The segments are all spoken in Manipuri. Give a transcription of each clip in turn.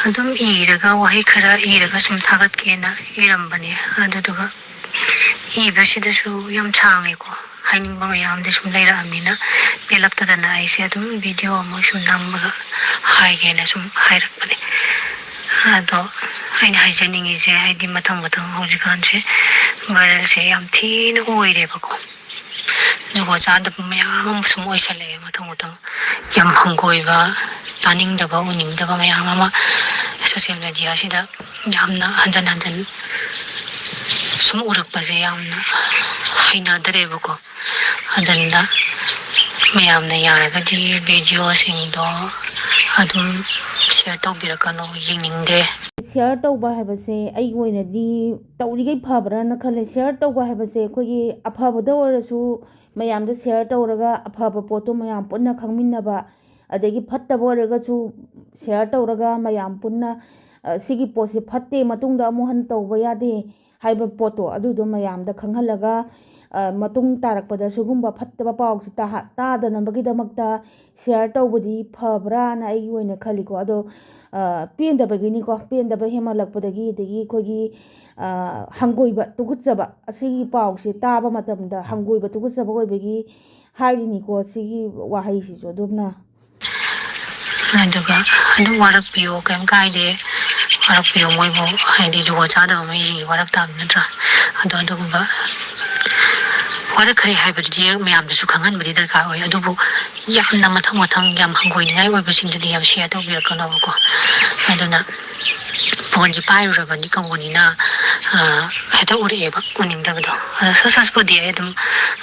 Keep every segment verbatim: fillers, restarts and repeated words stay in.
ꯑꯗꯨꯝ ꯏꯔꯒ, ꯋꯥꯍꯩ ꯈꯔ ꯏꯔꯒ ꯁꯨꯝ ꯊꯥꯒꯠꯀꯦꯅ ꯏꯔꯝꯕꯅꯦ꯫ ꯑꯗꯨꯗꯨꯒ ꯏꯕꯁꯤꯗꯁꯨ ꯌꯥꯝ ꯁꯥꯡꯉꯦꯀꯣ, ꯍꯥꯏꯅꯤꯡꯕ ꯃꯌꯥꯝꯗꯤ ꯁꯨꯝ ꯂꯩꯔꯛꯑꯕꯅꯤꯅ, ꯄꯦꯜꯂꯛꯇꯗꯅ ꯑꯩꯁꯦ ꯑꯗꯨꯝ ꯚꯤꯗꯤꯑꯣ ꯑꯃ ꯁꯨꯝ ꯅꯝꯃꯒ ꯍꯥꯏꯒꯦꯅ ꯁꯨꯝ ꯍꯥꯏꯔꯛꯄꯅꯦ꯫ ꯑꯗꯣ ꯑꯩꯅ ꯍꯥꯏꯖꯅꯤꯡꯉꯤꯁꯦ, ꯍꯥꯏꯗꯤ ꯃꯊꯪ ꯃꯊꯪ ꯍꯧꯖꯤꯛꯀꯥꯟꯁꯦ ꯚꯥꯏꯔꯦꯜꯁꯦ ꯌꯥꯝ ꯊꯤꯅ ꯑꯣꯏꯔꯦꯕꯀꯣ꯫ ꯖꯨꯒꯣꯠ ꯆꯥꯗꯕ ꯃꯌꯥꯝ ꯑꯃ ꯁꯨꯝ ꯑꯣꯏꯁꯜꯂꯛꯑꯦ ꯃꯊꯪ ꯃꯊꯪ꯫ ꯌꯥꯝ ꯍꯪꯒꯣꯏꯕ, ꯇꯥꯅꯤꯡꯗꯕ, ꯎꯅꯤꯡꯗꯕ ꯃꯌꯥꯝ ꯑꯃ ꯁꯣꯁꯤꯌꯦꯜ ꯃꯦꯗꯤꯌꯥꯁꯤꯗ ꯌꯥꯝꯅ ꯍꯟꯖꯟ ꯍꯟꯖꯟ ꯁꯨꯝ ꯎꯔꯛꯄꯁꯦ ꯌꯥꯝꯅ ꯍꯩꯅꯗ꯭ꯔꯦꯕꯀꯣ꯫ ꯑꯗꯨꯅ ꯃꯌꯥꯝꯅ ꯌꯥꯔꯒꯗꯤ ꯚꯤꯗꯤꯑꯣꯁꯤꯡꯗꯣ ꯑꯗꯨꯝ ꯁꯤꯌꯔ ꯇꯧꯕꯤꯔꯛꯀꯅꯨ, ꯌꯦꯡꯅꯤꯡꯗꯦ꯫ ꯁꯤꯌꯔ ꯇꯧꯕ ꯍꯥꯏꯕꯁꯦ ꯑꯩꯒꯤ ꯑꯣꯏꯅꯗꯤ ꯇꯧꯔꯤꯈꯩ ꯐꯕ꯭ꯔꯥꯅ ꯈꯜꯂꯦ꯫ ꯁꯤꯌꯔ ꯇꯧꯕ ꯍꯥꯏꯕꯁꯦ ꯑꯩꯈꯣꯏꯒꯤ ꯑꯐꯕꯗ ꯑꯣꯏꯔꯁꯨ ꯃꯌꯥꯝꯗ ꯁꯤꯌꯔ ꯇꯧꯔꯒ ꯑꯐꯕ ꯄꯣꯠꯇꯣ ꯃꯌꯥꯝ ꯄꯨꯟꯅ ꯈꯪꯃꯤꯟꯅꯕ, ꯑꯗꯒꯤ ꯐꯠꯇꯕ ꯑꯣꯏꯔꯒꯁꯨ ꯁꯤꯌꯔ ꯇꯧꯔꯒ ꯃꯌꯥꯝ ꯄꯨꯟꯅ, ꯑ, "ꯁꯤꯒꯤ ꯄꯣꯠꯁꯤ ꯐꯠꯇꯦ, ꯃꯇꯨꯡꯗ ꯑꯃꯨꯛ ꯍꯟꯅ ꯇꯧꯕ ꯌꯥꯗꯦ" ꯍꯥꯏꯕ ꯄꯣꯠꯇꯣ, ꯑꯗꯨꯗꯣ ꯃꯌꯥꯝꯗ ꯈꯪꯍꯜꯂꯒ, ꯑ, ꯃꯇꯨꯡ ꯇꯥꯔꯛꯄꯗ ꯁꯤꯒꯨꯝꯕ ꯐꯠꯇꯕ ꯄꯥꯎꯁꯤ ꯇꯥꯍ-, ꯇꯥꯗꯅꯕꯒꯤꯗꯃꯛꯇ ꯁꯤꯌꯔ ꯇꯧꯕꯗꯤ ꯐꯕ꯭ꯔꯥꯅ ꯑꯩꯒꯤ ꯑꯣꯏꯅ ꯈꯜꯂꯤꯀꯣ꯫ ꯑꯗꯣ, ꯑ, ꯄꯦꯟꯗꯕꯒꯤꯅꯤꯀꯣ, ꯄꯦꯟꯗꯕ ꯍꯦꯟꯃꯜꯂꯛꯄꯗꯒꯤ, ꯑꯗꯒꯤ ꯑꯩꯈꯣꯏꯒꯤ, ꯑ, ꯍꯪꯒꯣꯏꯕ, ꯇꯨꯀꯠꯆꯕ, ꯑꯁꯤꯒꯤ ꯄꯥꯎꯁꯦ ꯇꯥꯕ ꯃꯇꯝꯗ ꯍꯪꯒꯣꯏꯕ, ꯇꯨꯀꯠꯆꯕ ꯑꯣꯏꯕꯒꯤ ꯍꯥꯏꯔꯤꯅꯤꯀꯣ ꯁꯤꯒꯤ ꯋꯥꯍꯩꯁꯤꯁꯨ꯫ ꯑꯗꯨꯝꯅ ꯑꯗꯨꯒ ꯑꯗꯨꯝ ꯋꯥꯔꯛꯄꯤꯌꯣ, ꯀꯩꯝ ꯀꯥꯏꯗꯦ, ꯋꯥꯔꯛꯄꯤꯌꯣ꯫ ꯃꯣꯏꯕꯨ ꯍꯥꯏꯗꯤ ꯖꯨꯒꯣꯠ ꯆꯥꯗꯕ ꯃꯤꯁꯤꯡꯁꯦ ꯋꯥꯔꯛ ꯇꯥꯕꯅꯤ ꯅꯠꯇ꯭ꯔꯥ? ꯑꯗꯣ ꯑꯗꯨꯒꯨꯝꯕ ꯋꯥꯔꯛꯈ꯭ꯔꯦ ꯍꯥꯏꯕꯗꯨꯗꯤ ꯃꯌꯥꯝꯗꯁꯨ ꯈꯪꯍꯟꯕꯗꯤ ꯗꯔꯀꯥꯔ ꯑꯣꯏ꯫ ꯑꯗꯨꯕꯨ ꯌꯥꯝꯅ ꯃꯊꯪ ꯃꯊꯪ ꯌꯥꯝ ꯍꯪꯒꯣꯏꯅꯤꯡꯉꯥꯏ ꯑꯣꯏꯕꯁꯤꯡꯗꯨꯗꯤ ꯌꯥꯝ ꯁꯤꯌꯔ ꯇꯧꯕꯤꯔꯛꯀꯅꯣꯕꯀꯣ꯫ ꯑꯗꯨꯅ ꯐꯣꯟꯁꯦ ꯄꯥꯏꯔꯨꯔꯕꯅꯤ ꯀꯧꯕꯅꯤꯅ, ꯑ, ꯍꯦꯛꯇ ꯎꯔꯛꯑꯦꯕ, ꯎꯅꯤꯡꯗꯕꯗꯣ꯫ ꯑꯗꯣ ꯁꯠ ꯁꯠꯄꯨꯗꯤ ꯑꯩ ꯑꯗꯨꯝ,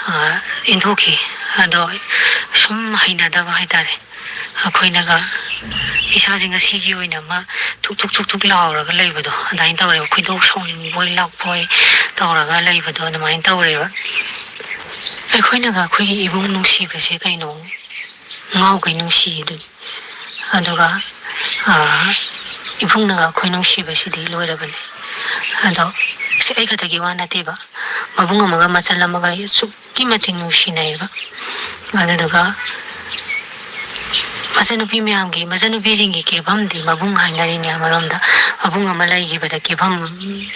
ꯑ, ꯏꯟꯊꯣꯛꯈꯤ꯫ ꯑꯗꯣ ꯁꯨꯝ ꯍꯩꯅꯗꯕ ꯍꯥꯏꯇꯥꯔꯦ꯫ ꯑꯩꯈꯣꯏꯅꯒ ꯏꯁꯥꯁꯦ ꯉꯁꯤꯒꯤ ꯑꯣꯏꯅ ꯑꯃ ꯊꯨꯛ ꯊꯨꯛ ꯊꯨꯛ ꯊꯨꯛ ꯂꯥꯎꯔꯒ ꯂꯩꯕꯗꯣ ꯑꯗꯨꯃꯥꯏꯅ ꯇꯧꯔꯦꯕ꯫ ꯈꯣꯏꯗꯧ ꯁꯥꯎꯅꯤꯡꯕꯣꯏ ꯂꯥꯛꯄꯣꯏ ꯇꯧꯔꯒ ꯂꯩꯕꯗꯣ ꯑꯗꯨꯃꯥꯏꯅ ꯇꯧꯔꯦꯕ꯫ ꯑꯩꯈꯣꯏꯅꯒ ꯑꯩꯈꯣꯏꯒꯤ ꯏꯕꯨꯡ ꯅꯨꯡꯁꯤꯕꯁꯦ ꯀꯩꯅꯣ ꯉꯥꯎꯈꯩ ꯅꯨꯡꯁꯤꯌꯦ ꯑꯗꯨꯅꯤ꯫ ꯑꯗꯨꯒ, ꯑ, ꯏꯕꯨꯡꯅꯒ ꯑꯩꯈꯣꯏ ꯅꯨꯡꯁꯤꯕꯁꯤꯗꯤ ꯂꯣꯏꯔꯕꯅꯤ꯫ ꯑꯗꯣ ꯁꯤ ꯑꯩ ꯈꯛꯇꯒꯤ ꯋꯥ ꯅꯠꯇꯦꯕ, ꯃꯕꯨꯡ ꯑꯃꯒ ꯃꯆꯜ ꯑꯃꯒ ꯑꯁꯨꯛꯀꯤ ꯃꯇꯤꯛ ꯅꯨꯡꯁꯤꯅꯩꯌꯦꯕ꯫ ꯑꯗꯨꯗꯨꯒ ꯃꯆꯟꯅꯨꯄꯤ ꯃꯌꯥꯝꯒꯤ, ꯃꯆꯟꯅꯨꯄꯤꯁꯤꯡꯒꯤ ꯀꯦꯐꯝꯗꯤ ꯃꯕꯨꯡ ꯍꯥꯏꯅꯔꯤꯅꯦ ꯑꯃꯔꯣꯝꯗ꯫ ꯃꯕꯨꯡ ꯑꯃ ꯂꯩꯈꯤꯕꯗ ꯀꯦꯐꯝ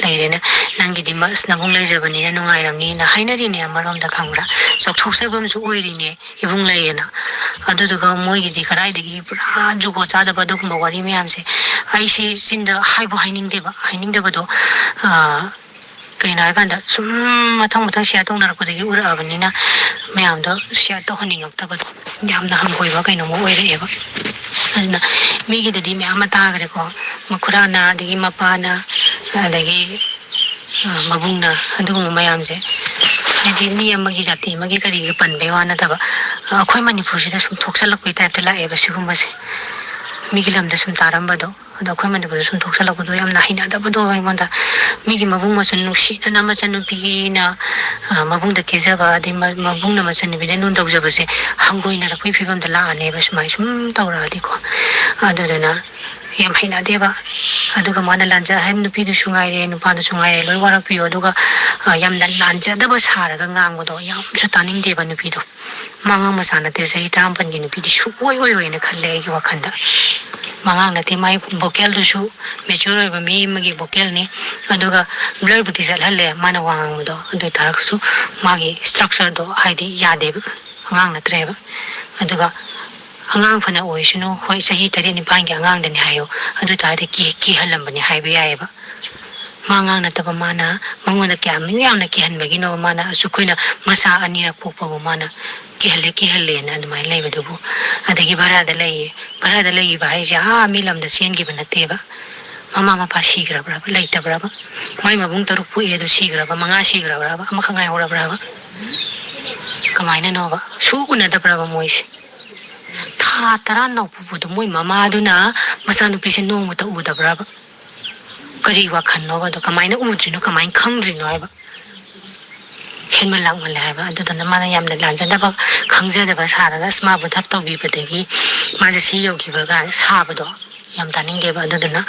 ꯂꯩꯔꯦꯅ, ꯅꯪꯒꯤꯗꯤ ꯃꯁ-, ꯅꯕꯨꯡ ꯂꯩꯖꯕꯅꯤꯅ ꯅꯨꯡꯉꯥꯏꯔꯝꯅꯤꯅ ꯍꯥꯏꯅꯔꯤꯅꯦ ꯑꯃꯔꯣꯝꯗ, ꯈꯪꯕ꯭ꯔꯥ? ꯆꯥꯎꯊꯣꯛꯆꯕ ꯑꯃꯁꯨ ꯑꯣꯏꯔꯤꯅꯦ ꯏꯕꯨꯡ ꯂꯩꯌꯦꯅ꯫ ꯑꯗꯨꯗꯨꯒ ꯃꯣꯏꯒꯤꯗꯤ ꯀꯗꯥꯏꯗꯒꯤ ꯄꯨꯔꯥ ꯖꯨꯒꯣꯠ ꯆꯥꯗꯕ ꯑꯗꯨꯒꯨꯝꯕ ꯋꯥꯔꯤ ꯃꯌꯥꯝꯁꯦ꯫ ꯑꯩꯁꯤ ꯆꯤꯟꯗ ꯍꯥꯏꯕꯨ ꯍꯥꯏꯅꯤꯡꯗꯦꯕ, ꯍꯥꯏꯅꯤꯡꯗꯕꯗꯣ, ꯑꯥ, ꯀꯩꯅꯣ ꯍꯥꯏꯀꯥꯟꯗ ꯁꯨꯝ ꯃꯊꯪ ꯃꯊꯪ ꯁꯤꯌꯥꯔ ꯇꯧꯅꯔꯛꯄꯗꯒꯤ ꯎꯔꯛꯑꯕꯅꯤꯅ ꯃꯌꯥꯝꯗꯣ ꯁꯤꯌꯥꯔ ꯇꯧꯍꯟꯅꯤꯡꯉꯛꯇꯕꯗꯣ, ꯌꯥꯝꯅ ꯍꯪꯒꯣꯏꯕ ꯀꯩꯅꯣꯝꯃ ꯑꯣꯏꯔꯛꯑꯦꯕ꯫ ꯑꯗꯨꯅ ꯃꯤꯒꯤꯗꯗꯤ ꯃꯌꯥꯝ ꯑꯃ ꯇꯥꯈ꯭ꯔꯦꯀꯣ, ꯃꯈꯨꯔꯥꯅ, ꯑꯗꯒꯤ ꯃꯄꯥꯅ, ꯑꯗꯒꯤ, ꯑ, ꯃꯕꯨꯡꯅ, ꯑꯗꯨꯒꯨꯝꯕ ꯃꯌꯥꯝꯁꯦ꯫ ꯍꯥꯏꯗꯤ ꯃꯤ ꯑꯃꯒꯤ ꯖꯥꯇꯤ ꯑꯃꯒꯤ ꯀꯔꯤꯒꯤ ꯄꯟꯕꯩ ꯋꯥ ꯅꯠꯇꯕ, ꯑ, ꯑꯩꯈꯣꯏ ꯃꯅꯤꯄꯨꯔꯁꯤꯗ ꯁꯨꯝ ꯊꯣꯛꯆꯜꯂꯛꯄꯩ ꯇꯥꯏꯞꯇ ꯂꯥꯛꯑꯦꯕ ꯁꯤꯒꯨꯝꯕꯁꯦ, ꯃꯤꯒꯤ ꯂꯝꯗ ꯁꯨꯝ ꯇꯥꯔꯝꯕꯗꯣ꯫ ꯑꯗꯣ ꯑꯩꯈꯣꯏ ꯃꯅꯤꯄꯨꯔꯗ ꯁꯨꯝ ꯊꯣꯛꯆꯜꯂꯛꯄꯗꯣ ꯌꯥꯝꯅ ꯍꯩꯅꯗꯕꯗꯣ ꯑꯩꯉꯣꯟꯗ꯫ ꯃꯤꯒꯤ ꯃꯕꯨꯡ ꯃꯆꯟ ꯅꯨꯡꯁꯤꯅꯅ ꯃꯆꯟꯅꯨꯄꯤꯅ, ꯑ, ꯃꯕꯨꯡꯗ ꯀꯦꯖꯕ, ꯑꯗꯩ ꯃ-, ꯃꯕꯨꯡꯅ ꯃꯆꯟꯅꯨꯄꯤꯗ ꯂꯨꯟ ꯇꯧꯖꯕꯁꯦ ꯍꯪꯒꯣꯏꯅꯔꯛꯄꯒꯤ ꯐꯤꯕꯝꯗ ꯂꯥꯛꯑꯅꯦꯕ ꯁꯨꯃꯥꯏ ꯁꯨꯝ ꯇꯧꯔꯛꯑꯗꯤꯀꯣ꯫ ꯑꯗꯨꯗꯨꯅ ꯌꯥꯝ ꯍꯩꯅꯗꯦꯕ꯫ ꯑꯗꯨꯒ ꯃꯥꯅ ꯂꯥꯟꯖ-, ꯑꯍꯟ ꯅꯨꯄꯤꯗꯨꯁꯨ ꯉꯥꯏꯔꯦ, ꯅꯨꯄꯥꯗꯨꯁꯨ ꯉꯥꯏꯔꯦ, ꯂꯣꯏ ꯋꯥꯔꯛꯄꯤꯌꯣ꯫ ꯑꯗꯨꯒ, ꯑ, ꯌꯥꯝꯅ ꯂꯥꯟꯖꯗꯕ ꯁꯥꯔꯒ ꯉꯥꯡꯕꯗꯣ ꯌꯥꯝꯁꯨ ꯇꯥꯅꯤꯡꯗꯦꯕ ꯅꯨꯄꯤꯗꯣ꯫ ꯃꯥ ꯑꯉꯥꯡ ꯃꯆꯥ ꯅꯠꯇꯦ, ꯆꯍꯤ ꯇꯔꯥꯃꯥꯄꯜꯒꯤ ꯅꯨꯄꯤꯗꯤ ꯁꯨꯛꯑꯣꯏ ꯑꯣꯏꯔꯣꯏꯅ ꯈꯜꯂꯦ ꯑꯩꯒꯤ ꯋꯥꯈꯜꯗ꯫ ꯃꯉꯥꯡ ꯅꯠꯇꯦ, ꯃꯥꯏ vocalꯗꯨꯁꯨ mature ꯑꯣꯏꯕ ꯃꯤ ꯑꯃꯒꯤ vocalꯅꯤ꯫ ꯑꯗꯨꯒ blurꯕꯨꯗꯤ ꯆꯠꯍꯜꯂꯦ ꯃꯥꯅ ꯋꯥ ꯉꯥꯡꯕꯗꯣ, ꯑꯗꯨ ꯑꯣꯏ ꯇꯥꯔꯒꯁꯨ ꯃꯥꯒꯤ structureꯗꯣ ꯍꯥꯏꯗꯤ ꯌꯥꯗꯦꯕ, ꯑꯉꯥꯡ ꯅꯠꯇ꯭ꯔꯦꯕ꯫ ꯑꯗꯨꯒ ꯑꯉꯥꯡ ꯐꯅ ꯑꯣꯏꯁꯅꯨ, ꯍꯣꯏ ꯆꯍꯤ ꯇꯔꯦꯠ ꯅꯤꯄꯥꯟꯒꯤ ꯑꯉꯥꯡꯗꯅꯤ ꯍꯥꯏꯌꯣ, ꯑꯗꯨ ꯑꯣꯏ ꯇꯥꯔꯗꯤ ꯀꯤ-, ꯀꯤꯍꯜꯂꯝꯕꯅꯤ ꯍꯥꯏꯕ ꯌꯥꯏꯑꯕ꯫ ꯃꯥ ꯑꯉꯥꯡ ꯅꯠꯇꯕ ꯃꯥꯅ ꯃꯉꯣꯟꯗ ꯀꯌꯥꯝ ꯌꯥꯝꯅ ꯀꯤꯍꯟꯕꯒꯤꯅꯣ ꯃꯥꯅ ꯑꯁꯨꯛ ꯀꯨꯏꯅ ꯃꯆꯥ ꯑꯅꯤꯔꯛ ꯄꯣꯛꯄꯕꯨ ꯃꯥꯅ ꯀꯤꯍꯜꯂꯦ ꯀꯤꯍꯜꯂꯦꯅ ꯑꯗꯨꯃꯥꯏꯅ ꯂꯩꯕꯗꯨꯕꯨ꯫ ꯑꯗꯒꯤ ꯚꯔꯥꯗ ꯂꯩꯌꯦ, ꯚꯔꯥꯗ ꯂꯩꯈꯤꯕ ꯍꯥꯏꯁꯦ ꯑꯥ ꯃꯤ ꯂꯝꯗ ꯆꯦꯟꯈꯤꯕ ꯅꯠꯇꯦꯕ꯫ ꯃꯃꯥ ꯃꯄꯥ ꯁꯤꯈ꯭ꯔꯕ꯭ꯔꯕ, ꯂꯩꯇꯕ꯭ꯔꯕ? ꯃꯥꯏ ꯃꯕꯨꯡ ꯇꯔꯨꯛ ꯄꯣꯛꯑꯦ ꯑꯗꯨ ꯁꯤꯈ꯭ꯔꯕ, ꯃꯉꯥ ꯁꯤꯈ꯭ꯔꯕ꯭ꯔꯕ, ꯑꯃꯈꯛ ꯉꯥꯏꯍꯧꯔꯕ꯭ꯔꯕ? ꯀꯃꯥꯏꯅꯅꯣꯕ? ꯁꯨꯛ ꯎꯅꯗꯕ꯭ꯔꯕ ꯃꯣꯏꯁꯦ? ꯊꯥ ꯇꯔꯥ ꯅꯧꯄꯨꯕꯗꯣ ꯃꯣꯏ ꯃꯃꯥꯗꯨꯅ ꯃꯆꯥꯅꯨꯄꯤꯁꯦ ꯅꯣꯡꯃꯇ ꯎꯗꯕ꯭ꯔꯕ? ꯀꯔꯤ ꯋꯥꯈꯜꯅꯣꯕ ꯑꯗꯣ? ꯀꯃꯥꯏꯅ ꯎꯗ꯭ꯔꯤꯅꯣ? ꯀꯃꯥꯏꯅ ꯈꯪꯗ꯭ꯔꯤꯅꯣ ꯍꯥꯏꯕ? ꯍꯦꯟꯃꯟ ꯂꯥꯡꯃꯜꯂꯦ ꯍꯥꯏꯕ꯫ ꯑꯗꯨꯗꯨꯅ ꯃꯥꯅ ꯌꯥꯝꯅ ꯂꯥꯟꯖꯗꯕ, ꯈꯪꯖꯗꯕ ꯁꯥꯔꯒ ꯑꯁ ꯃꯥꯕꯨ ꯙꯞ ꯇꯧꯕꯤꯕꯗꯒꯤ ꯃꯥꯁꯦ ꯁꯤ ꯌꯧꯈꯤꯕ ꯀꯥꯏꯅ ꯁꯥꯕꯗꯣ ꯌꯥꯝ ꯇꯥꯅꯤꯡꯗꯦꯕ꯫ ꯑꯗꯨꯗꯨꯅ,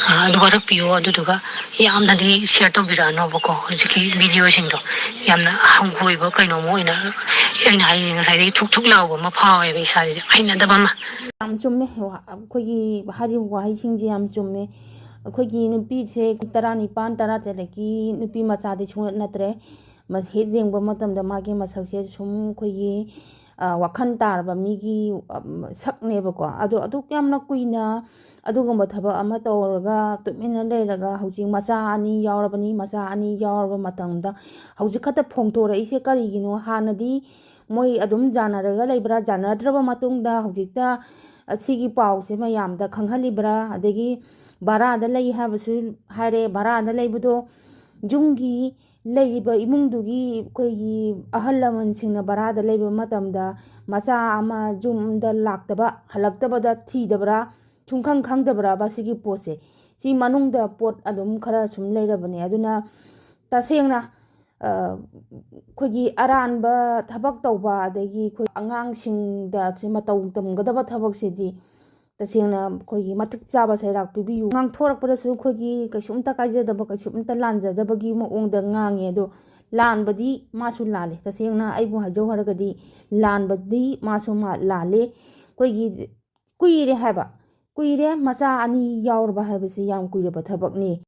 ꯑ, ꯑꯗꯨ ꯋꯥꯔꯛꯄꯤꯌꯣ꯫ ꯑꯗꯨꯗꯨꯒ ꯌꯥꯝꯅꯗꯤ share ꯇꯧꯕꯤꯔꯛꯑꯅꯣꯕꯀꯣ ꯍꯧꯖꯤꯛꯀꯤ videoꯁꯤꯡꯗꯣ꯫ ꯌꯥꯝꯅ ꯍꯪꯒꯣꯏꯕ ꯀꯩꯅꯣꯝꯃ ꯑꯣꯏꯅ ꯑꯩꯅ ꯍꯥꯏꯔꯤꯁꯦ ꯉꯁꯥꯏꯗꯒꯤ ꯊꯨꯛ ꯊꯨꯛ ꯂꯥꯎꯕ ꯑꯃ ꯐꯥꯎꯋꯦꯕ ꯏꯁꯥꯁꯤꯗ, ꯍꯩꯅꯗꯕ ꯑꯃ꯫ ꯌꯥꯝ ꯆꯨꯝꯃꯦ꯫ ꯋꯥ-, ꯑꯩꯈꯣꯏꯒꯤ ꯍꯥꯏꯔꯤꯕ ꯋꯥꯍꯩꯁꯤꯡꯁꯦ ꯌꯥꯝ ꯆꯨꯝꯃꯦ꯫ ꯑꯩꯈꯣꯏꯒꯤ ꯅꯨꯄꯤꯁꯦ ꯇꯔꯥꯅꯤꯄꯥꯟ, ꯇꯔꯥꯇꯔꯦꯠꯀꯤ ꯅꯨꯄꯤ ꯃꯆꯥꯗꯤ ꯁꯨꯡꯅꯠ ꯅꯠꯇ꯭ꯔꯦ꯫ ꯃ-, ꯍꯦꯛ ꯌꯦꯡꯕ ꯃꯇꯝꯗ ꯃꯥꯒꯤ ꯃꯁꯛꯁꯦ ꯁꯨꯝ ꯑꯩꯈꯣꯏꯒꯤ, ꯑ, ꯋꯥꯈꯜ ꯇꯥꯔꯕ ꯃꯤꯒꯤ, ꯑ, ꯁꯛꯅꯦꯕꯀꯣ꯫ ꯑꯗꯣ ꯑꯗꯨꯛ ꯌꯥꯝꯅ ꯀꯨꯏꯅ ꯑꯗꯨꯒꯨꯝꯕ ꯊꯕꯛ ꯑꯃ ꯇꯧꯔꯒ ꯇꯨꯃꯤꯟꯅ ꯂꯩꯔꯒ ꯍꯧꯖꯤꯛ ꯃꯆꯥ ꯑꯅꯤ ꯌꯥꯎꯔꯕꯅꯤ꯫ ꯃꯆꯥ ꯑꯅꯤ ꯌꯥꯎꯔꯕ ꯃꯇꯝꯗ ꯍꯧꯖꯤꯛ ꯈꯛꯇ ꯐꯣꯡꯗꯣꯔꯛꯏꯁꯦ ꯀꯔꯤꯒꯤꯅꯣ? ꯍꯥꯟꯅꯗꯤ ꯃꯣꯏ ꯑꯗꯨꯝ ꯌꯥꯅꯔꯒ ꯂꯩꯕ꯭ꯔꯥ? ꯌꯥꯅꯗ꯭ꯔꯕ ꯃꯇꯨꯡꯗ ꯍꯧꯖꯤꯛꯇ ꯑꯁꯤꯒꯤ ꯄꯥꯎꯁꯦ ꯃꯌꯥꯝꯗ ꯈꯪꯍꯜꯂꯤꯕ꯭ꯔꯥ? ꯑꯗꯒꯤ ꯚꯔꯥꯗ ꯂꯩ ꯍꯥꯏꯕꯁꯨ ꯍꯥꯏꯔꯦ꯫ ꯚꯔꯥꯗ ꯂꯩꯕꯗꯣ ꯌꯨꯝꯒꯤ ꯂꯩꯔꯤꯕ ꯏꯃꯨꯡꯗꯨꯒꯤ ꯑꯩꯈꯣꯏꯒꯤ ꯑꯍꯜ ꯂꯃꯟꯁꯤꯡꯅ ꯚꯔꯥꯗ ꯂꯩꯕ ꯃꯇꯝꯗ ꯃꯆꯥ ꯑꯃ ꯌꯨꯝꯗ ꯂꯥꯛꯇꯕ, ꯍꯜꯂꯛꯇꯕꯗ ꯊꯤꯗꯕ꯭ꯔꯥ, ꯁꯨꯡꯈꯪ ꯈꯪꯗꯕ꯭ꯔꯕ ꯁꯤꯒꯤ ꯄꯣꯠꯁꯦ? ꯁꯤ ꯃꯅꯨꯡꯗ ꯄꯣꯠ ꯑꯗꯨꯝ ꯈꯔ ꯁꯨꯝ ꯂꯩꯔꯕꯅꯦ꯫ ꯑꯗꯨꯅ ꯇꯁꯦꯡꯅ, ꯑ, ꯑꯩꯈꯣꯏꯒꯤ ꯑꯔꯥꯟꯕ ꯊꯕꯛ ꯇꯧꯕ, ꯑꯗꯒꯤ ꯑꯩꯈꯣꯏ ꯑꯉꯥꯡꯁꯤꯡꯗ ꯁꯤ ꯃꯇꯧ ꯇꯝꯒꯗꯕ ꯊꯕꯛꯁꯤꯗꯤ ꯇꯁꯦꯡꯅ ꯑꯩꯈꯣꯏꯒꯤ ꯃꯇꯤꯛ ꯆꯥꯕ ꯆꯩꯔꯥꯛ ꯄꯤꯕꯤꯌꯨ꯫ ꯉꯥꯡꯊꯣꯔꯛꯄꯗꯁꯨ ꯑꯩꯈꯣꯏꯒꯤ ꯀꯩꯁꯨꯝꯇ ꯀꯥꯏꯖꯗꯕ, ꯀꯩꯁꯨꯝꯇ ꯂꯥꯟꯖꯗꯕꯒꯤ ꯃꯑꯣꯡꯗ ꯉꯥꯡꯉꯦ꯫ ꯑꯗꯣ ꯂꯥꯟꯕꯗꯤ ꯃꯥꯁꯨ ꯂꯥꯜꯂꯦ꯫ ꯇꯁꯦꯡꯅ ꯑꯩꯕꯨ ꯍꯥꯏꯖꯧ ꯍꯥꯏꯔꯒꯗꯤ ꯂꯥꯟꯕꯗꯤ ꯃꯥꯁꯨ ꯃꯥ ꯂꯥꯜꯂꯦ꯫ ꯑꯩꯈꯣꯏꯒꯤ ꯀꯨꯏꯔꯦ ꯍꯥꯏꯕ, ꯀꯨꯏꯔꯦ꯫ ꯃꯆꯥ ꯑꯅꯤ ꯌꯥꯎꯔꯕ ꯍꯥꯏꯕꯁꯤ ꯌꯥꯝ ꯀꯨꯏꯔꯕ ꯊꯕꯛꯅꯤ꯫